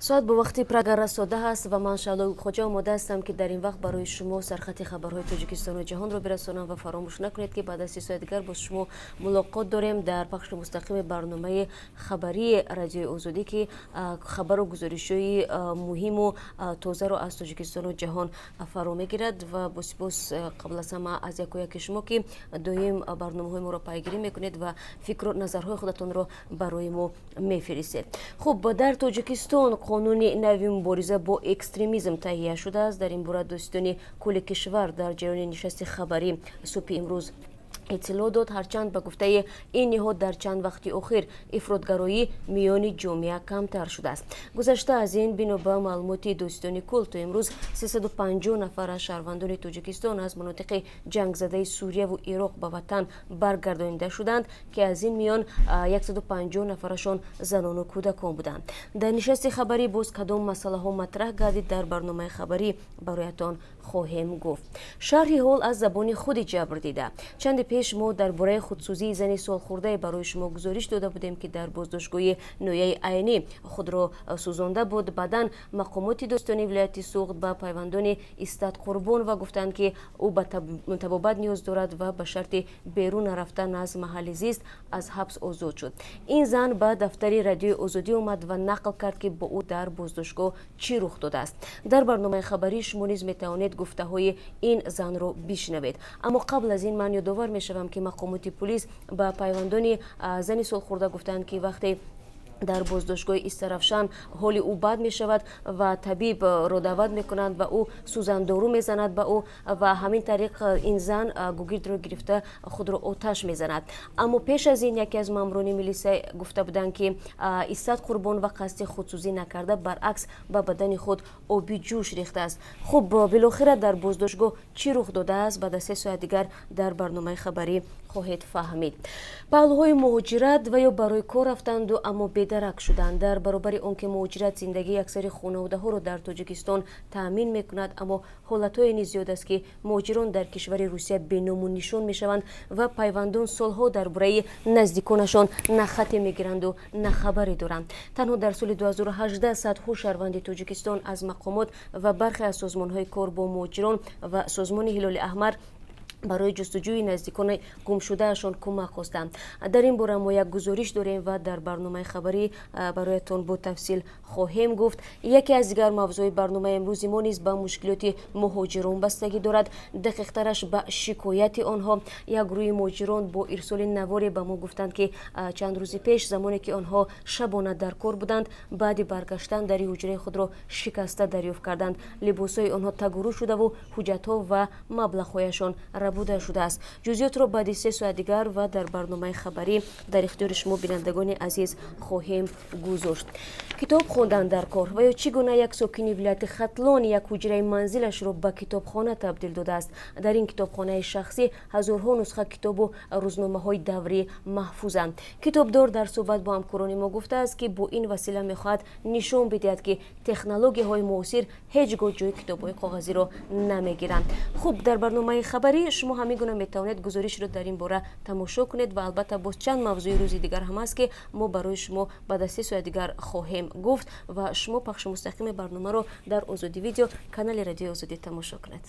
Соат бо вақти Прага расо 10 аст ва ман, Шаҳло Хоҷа, омода ҳастам, ки дар ин вақт барои шумо сархати хабарҳои Тоҷикистону ҷаҳонро бирасонам. Ва фаромӯш накунед, ки баъд аз 3 соат дигар бо шумо мулоқот дорем дар пахши мустақими барномаи хабарии Радиои Озодӣ, ки хабару гузоришҳои муҳиму тозаро аз Тоҷикистону ҷаҳон фаро мегирад. Ва бо сипос қабл аз ҳама аз яку яки шумо, ки доим барномаҳои моро пайгирӣ мекунед ва фикру назарҳои худатонро барои мо мефиристед. Хуб, дар Тоҷикистон қонуни нави мубориза бо экстремизм таҳия шудааст. Дар ин бора Додситони кулли кишвар дар ҷараёни нишасти хабарӣ субҳи имрӯз иттилоъ дод. Ҳарчанд, ба гуфтаи ин ниҳод, дар чанд вақти охир ифротгароӣ миёни ҷомеа камтар шудааст. Гузашта аз ин, бино ба маълумоти Додситони кул, то имрӯз 350 нафар аз шаҳрвандони Тоҷикистон аз манотиқи ҷангзадаи Сурияву Ироқ ба ватан баргардонида шуданд, ки аз ин миён 150 нафарашон занону кӯдакон буданд. Дар нишасти хабарӣ боз кадом масъалаҳо матраҳ гардид, дар барномаи хабарӣ бароятон хоҳем гуфт. Шарҳи ҳол аз забони худи ҷабрдида. Чанде пеш мо дар бораи худсӯзии зани солхӯрдае барои шумо гузориш дода будем, ки дар боздоштгоҳи ноҳияи Айнӣ худро сӯзонда буд. Баъдан мақомоти додситонии вилояти Суғд ба пайвандони Истат Қурбонова гуфтанд, ки ӯ ба табобат ниёз дорад ва ба шарти берун нарафтан аз маҳалли зист аз ҳабс озод шуд. Ин зан ба дафтари Радиои Озодӣ омад ва нақл кард, ки бо ӯ дар боздоштгоҳ чӣ рух додааст. Дар барномаи хабарӣ шумо низ метавонед гуфтаҳои ин занро бишнавед. Аммо қабл аз ин ман ёдовар мешавам, ки мақомоти пулис ба пайвандони зани солхӯрда гуфтанд, ки вақте дар боздоштгоҳи Истаравшан ҳоли ӯ бад мешавад ва табибро даъват мекунанд ва ӯ сӯзандору мезанад ба ӯ, ва ҳамин тариқ ин зан гугирдро гирифта, худро оташ мезанад. Аммо пеш аз ин яке аз мамурони милиса гуфта буданд, ки Иссат Қурбонова қасди худсӯзӣ накарда, баръакс, ба бадани худ оби ҷӯш рехтааст. Хуб, билохира дар боздоштгоҳ чӣ рух додааст, баъд аз 3 соат дигар дар барномаи хабарӣ хоҳед фаҳмид. Паҳлӯҳои муҳоҷират ва ё барои кор рафтанду, аммо бедарак шуданд. Дар баробари он ки муҳоҷират зиндагии аксари хонаводаҳоро дар Тоҷикистон таъмин мекунад, аммо ҳолатҳое низ зиёд аст, ки муҳоҷирон дар кишвари Русия беному нишон мешаванд ва пайвандон солҳо дар бораи наздиконашон на хате мегиранду, на хабаре доранд. Танҳо дар соли 2018 садҳо шаҳрванди Тоҷикистон аз мақомот ва бархе аз созмонҳои кор бо муҳоҷирон ва Созмони Ҳилоли Аҳмар барои ҷустуҷӯи наздикони гумшудаашон кӯмак хостанд. Дар ин бора мо як гузориш дорем ва дар барномаи хабарӣ бароятон бо тафсил хоҳем гуфт. Яке аз дигар мавзӯи барномаи имрӯзи мо низ ба мушкилоти муҳоҷирон бастагӣ дорад, дақиқтараш, ба шикояти онҳо. Як гурӯҳи муҳоҷирон бо ирсоли наворе ба мо гуфтанд, ки чанд рӯзи пеш, замоне ки онҳо шабона дар кор буданд, баъди баргаштан дари ҳуҷраи худро шикаста дарёфт карданд. Либосҳои онҳо тагурӯ шудаву ҳуҷҷатҳо ва маблағҳояшон рабуда шудааст. Ҷузъиётро баъди 3 соат дигар ва дар барномаи хабарӣ дар ихтиёри шумо, бинандагони азиз, хоҳем гузошт. Китоб хондан дар кор ва ё чӣ гуна як сокини вилояти Хатлон як ҳуҷраи манзилашро ба китобхона табдил додааст. Дар ин китобхонаи шахсӣ ҳазорҳо нусха китобу рӯзномаҳои даврӣ маҳфузанд. Китобдор дар суҳбат бо ҳамкорони мо гуфтааст, ки бо ин васила мехоҳад нишон бидиҳад, ки технологияҳои муосир ҳеҷ гоҳ ҷои китобҳои коғазиро намегиранд. Хуб, дар барномаи хабарӣ шумо ҳамин гуна метавонед гузоришро дар ин бора тамошо кунед. Ва албатта, боз чанд мавзӯи рӯзи дигар ҳам аст, ки мо барои шумо баъд аз 3 соат дигар хоҳем гуфт. Ва шумо пахши мустақими барномаро дар Озодӣ Видео, канали Радиои Озодӣ, тамошо кунед.